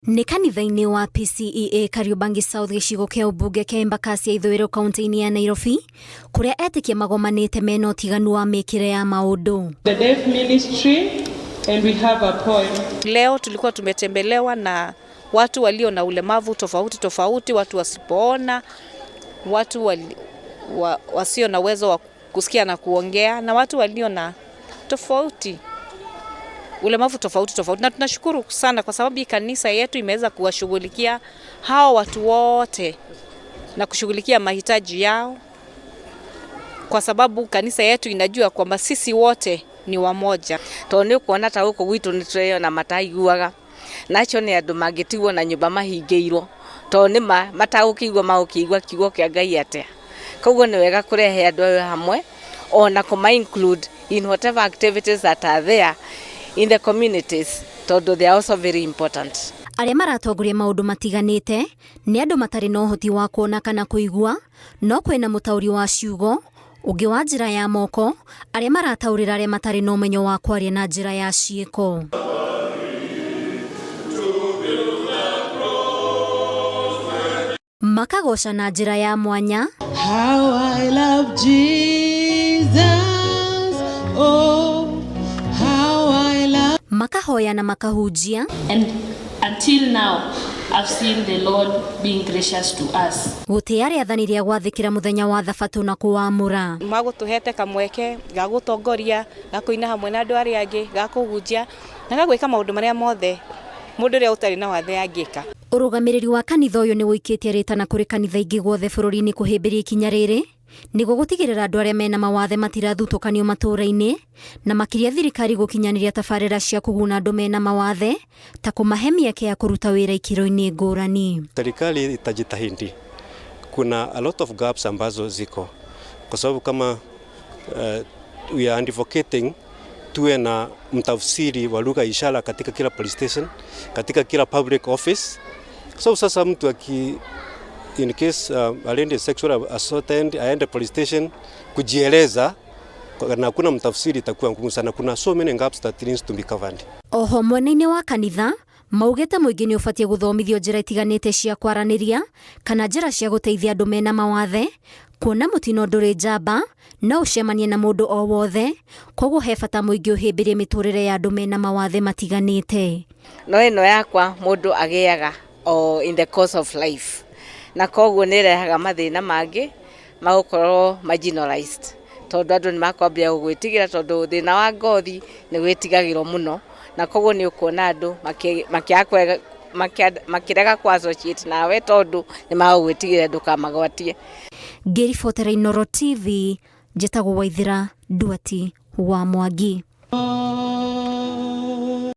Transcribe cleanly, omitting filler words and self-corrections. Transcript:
Nĩ kanitha-inĩ wa PCEA Kariobangi South gĩcigo kĩa ũmbunge kĩa Embakasi ya ithũĩro kaunti-inĩ ya Nairobi kũrĩa etĩkia magomanĩte mena ũtiganu wa mĩkĩre ya maũndũ. The Deaf Ministry and we have a poem. Leo tulikuwa tumetembelewa na watu walio na ulemavu tofauti tofauti, watu wasipoona, watu wasio na uwezo wa kusikia na kuongea, na watu walio na tofauti ulemavu tofauti tofauti, na tunashukuru sana kwa sababu hii kanisa yetu imeweza kuwashughulikia hao watu wote na kushughulikia mahitaji yao, kwa sababu kanisa yetu inajua kwamba sisi wote ni wamoja. Tondũ nĩ ũkuona ta gũkũ gwitũ nĩ tũreyona mataiguaga na acio nĩ andũ mangĩtigwo na nyũmba mahingĩirwo tondũ nĩ ma matagũkĩigua magũkĩigua kiugo kĩa Ngai atĩa. Koguo nĩ wega kũrehe andũ ayo hamwe ona kũma include in whatever activities that are there in the communities tondũ they are also very important. Arĩa maratongoria maũndũ matiganĩte nĩ andũ matarĩ na ũhoti wa kuona kana kũigua, no kwĩna mũtaũri wa ciugo ũngĩ wa njĩra ya moko arĩa marataũrĩra arĩa matarĩ na ũmenyo wa kwaria na njĩra ya ciĩko. Makagoca na njĩra ya mwanya. How I love Jesus. Oh, how I love. Makahoya na makahunjia. And until now, I've seen the Lord being gracious to us. Gũtĩa rĩathani rĩa gwathĩkĩra mũthenya wa thabatũ na kũwamũra. Magũtũhete kamweke ga gũtongoria, ga kũina hamwe na andũ arĩa angĩ, ga kũhunjia na ga gwĩka maũndũ marĩa mothe mũndũ ũrĩa ũtarĩ na wathe angĩka. Ũrũgamĩrĩri wa kanitha ũyũ nĩ ũikĩtie rĩtana kũrĩ kanitha ingĩ guothe bũrũri-inĩ kũhĩmbĩria ikinya rĩrĩ nĩguo gũtigĩrĩra andũ arĩa mena mawathe matirathutũkanio matũũra-inĩ na makĩria thirikari gũkinyanĩria tabarĩra cia kũguna andũ mena mawathe ta kũmahe mĩeke ya kũruta wĩra ikĩro-inĩ ngũrani. Serikali itajitahidi. Kuna a lot of gaps ambazo ziko kwa sababu kama we are advocating tuwe na mtafsiri wa lugha ishara katika kila police station, katika kila public office. So sasa mtu aki in case aliende sexual assault aende police station kujieleza na hakuna mtafsiri, itakuwa ngumu sana. Kuna so many gaps that needs to be covered. Oho mwena-inĩ wa kanitha maugĩte mũingĩ nĩ ũbatiĩ gũthomithio njĩra itiganĩte cia kwaranĩria kana njĩra cia gũteithia andũ mena mawathe kuona mũtino ndũrĩ njamba no ũcemanie na mũndũ o wothe, koguo he bata mũingĩ ũhĩmbĩrie mĩtũrĩre ya andũ mena mawathe matiganĩte. No ĩno yakwa mũndũ agĩaga o in the course of life, na koguo nĩ ĩrehaga mathĩna mangĩ magũkorwo marginalized tondũ andũ nĩ makwambia gũgwĩtigĩra tondũ thĩna wa ngothi nĩ wĩtigagĩrwo mũno, na koguo nĩ ũkuona andũ makĩrega kũ associate nawe tondũ nĩ magũgwĩtigĩra ndũkamagwatie. Ngĩribotera Inooro TV, njĩtagwo Waithĩra Nduati wa Mwangi.